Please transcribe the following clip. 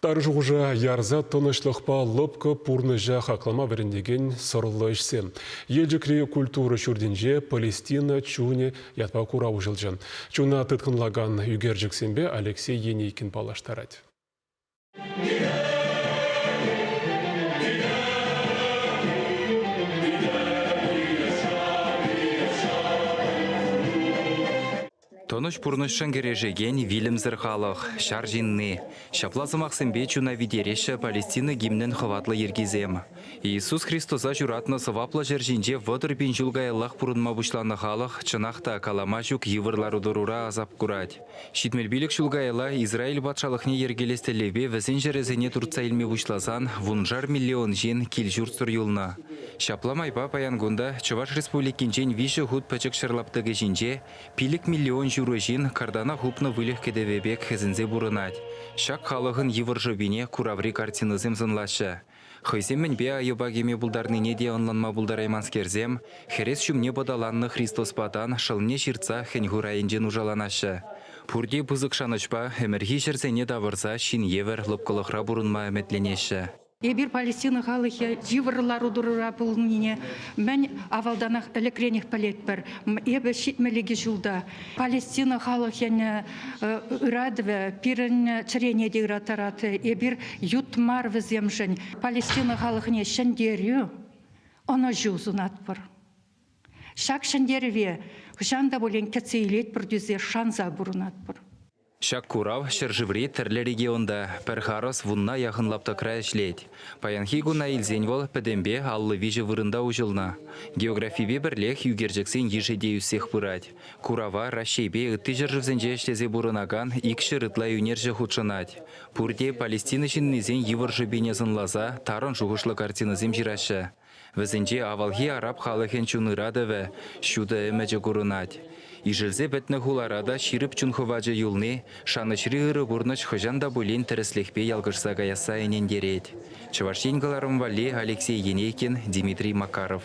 Тар шухӑша ярса тӑнӑҫлӑхпа лӑпкӑ пурнӑҫа хаклама вӗрентекен сӑрлӑ ӗҫсем. Елчӗкри культура ҫуртӗнче «Палестина чунӗ» ятпа курав уҫӑлчӗ. Чуна тыткӑнлакан ӳкерчӗксемпе Алексей Енейкин паллаштарать. Тӑнӑҫ пурнӑҫшӑн кӗрешекен вилӗмсӗр халӑх, ҫар ҫынни. Ҫапла сӑмахсемпе чуна витереҫҫӗ Палестина гимнӗн хӑватлӑ йӗркисем. Иисус Христоса ҫуратнӑ сӑваплӑ ҫӗр ҫинче 30 000 ҫул каяллах пурӑнма пуҫланӑ халӑх чӑнах та калама ҫук йывӑр лару-тӑрура асап курать. 75 ҫул каялла Израиль патшалӑхне йӗркелес тӗллевпе вӗсен ҫӗрӗсене туртса илме пуҫласан вуншар миллион ҫын кил-ҫуртсӑр юлнӑ. Ҫапла майпа паян кунта Чӑваш Республикинчен виҫӗ хут пӗчӗк ҫӗр лаптӑкӗ ҫинче 5 миллион ҫурӑ ҫын картана хупнӑ выльӑх кӗтӗвӗ пек хӗсӗнсе пурӑнать. Ҫак халӑхӑн йывӑр шӑпине кураври картинӑсем сӑнлаҫҫӗ. Хӑйсем мӗнпе айӑпа кӗме пултарнине те ӑнланма пултарайманскерсем хӗрес ҫумне пӑталаннӑ Христоспа тан шӑлне ҫыртса хӗн-хур айӗнче нушаланаҫҫӗ. Пурте пысӑк шанӑҫпа ӗмӗрхи ҫӗрсене тавӑрса ҫын евӗр лӑпкӑлӑхра пурӑнма ӗмӗтленеҫҫӗ. Эпир Палестина халӑхӗ йывӑр лару-тӑрура пулнине мӗн авалтанах ӗлӗкренех пӗлетпӗр. Эпӗ 72 ҫулта. Палестина халӑхӗн ыратӑвӗ пирӗн чӗрене те ыраттарать. Эпир ют мар вӗсемшӗн. Палестина халӑхне ҫӗнтерӳ, ӑнӑҫу сунатпӑр. Ҫак ҫӗнтерӗве хӑҫан та пулин кӗтсе илетпӗр тесе шанса пурӑнатпӑр. Ҫак курав ҫӗршыври тӗрлӗ регионта пӗр харӑс вунна яхӑн лаптӑкра ӗҫлет. Паянхи куна илсен вӑл пӗтӗмпе 53 вырӑнта уҫӑлнӑ. Географипе пӗрлех ӳкерчӗксен йышӗ те ӳссех пырать. Курава Раҫҫейпе ытти ҫӗршывсенче ӗҫлесе пурӑнакан 200 ытла ӳнерҫӗ хутшӑнать. Пурте Палестина ҫыннисен йывӑр шӑпине сӑнласа тарӑн шухӑшлӑ картинӑсем ҫыраҫҫӗ. Вӗсенче авалхи араб халӑхӗн чун ыратӑвӗ, ҫутӑ ӗмӗчӗ курӑнать. Ишӗлсе пӗтнӗ хулара та ҫирӗп чун хӑвачӗ юлни шанӑҫри ырӑ пурнӑҫ хӑҫан та пулин тӗрӗслӗхпе ялкӑшса каясса ӗнентерет. Чӑваш Ен кӑларӑм валли Алексей Енейкин, Дмитрий Макаров.